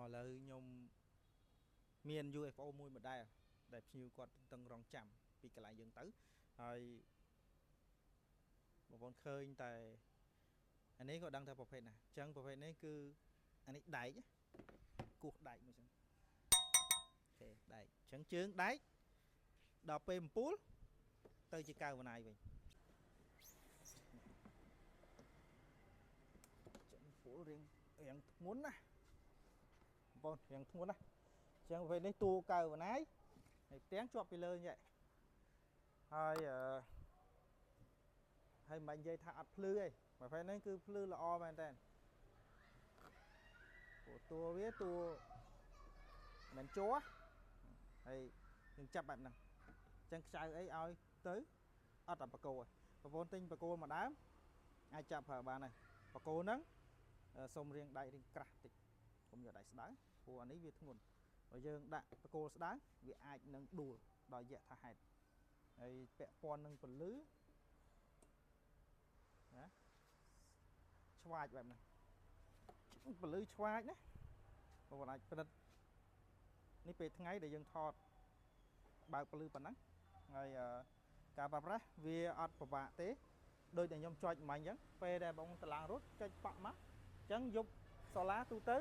មកលើខ្ញុំមាន UFO មួយ model ដែលភ្ញៀវគាត់តឹងរងចាំពីកន្លែងយើងទៅហើយបងប្អូនឃើញតែអានេះក៏ដឹងថាប្រភេទណាអញ្ចឹងប្រភេទនេះគឺអានេះដែកគោះដែកមួយចឹងអូខេដែកអញ្ចឹងជើងដែកដល់ពេលអំពូលទៅជាកៅវណៃវិញចឹងពូលរៀងធ្ងន់ណាបងប្អូនរៀងធ្ងន់ណាអញ្ចឹងប្រភេទនេះតួកៅវណៃហើយផ្ទាំងជាប់ពីលើញ៉ែហើយហើយមិននិយាយថាអត់ភ្លឺទេប្រភេទនេះគឺភ្លឺល្អមែនតើព្រោះតួវាតួមិនជ័រហើយយើងចាប់បែបហ្នឹងអញ្ចឹងខ្ចៅអីឲ្យទៅអត់តែបកគោទេបងប្អូនទិញបកគោមួយដើមអាចចាប់ប្រើបានហើយបកគោហ្នឹងសុំរៀងដែករៀងក្រាស់តិចកុំយកដែកស្ដើងព្រោះអានេះវាធ្ងន់បើយើងដាក់បកគោស្ដើងវាអាចនឹងដួលដោយយថាហេតុហើយពាក់ព័ន្ធនឹងពលឺណាឆ្វាចបែបហ្នឹងពលឺឆ្វាចណាបងប្អូនអាចពិនិត្យនេះពេលថ្ងៃដែលយើងថតបើកពលឺប៉ុណ្ណឹងហើយការប្រើប្រាស់វាអត់ពិបាកទេដោយតែខ្ញុំចុចមិញអញ្ចឹងពេលដែលបងតឡើងរត់ចុចប៉ក់មកអញ្ចឹងយប់សូឡាទូទៅ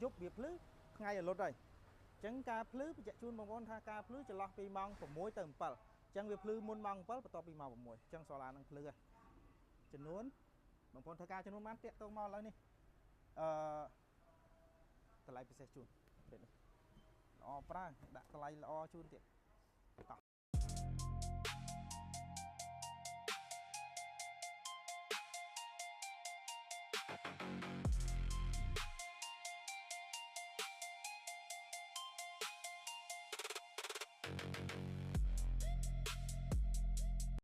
យប់វាភ្លឺថ្ងៃឲ្យលត់ហើយអញ្ចឹងការភ្លឺបញ្ជាក់ជូនបងប្អូនថាការភ្លឺចន្លោះពីម៉ោង6ទៅ7អញ្ចឹងវាភ្លឺមុនម៉ោង7បន្ទាប់ពីម៉ោង6អញ្ចឹងសូឡានឹងភ្លឺហើយចំនួនបងប្អូនធ្វើការចំនួនបានតាក់ទងមកឥឡូវនេះអឺតម្លៃពិសេសជូនពេលនេះល្អប្រើដាក់តម្លៃល្អជូនទៀត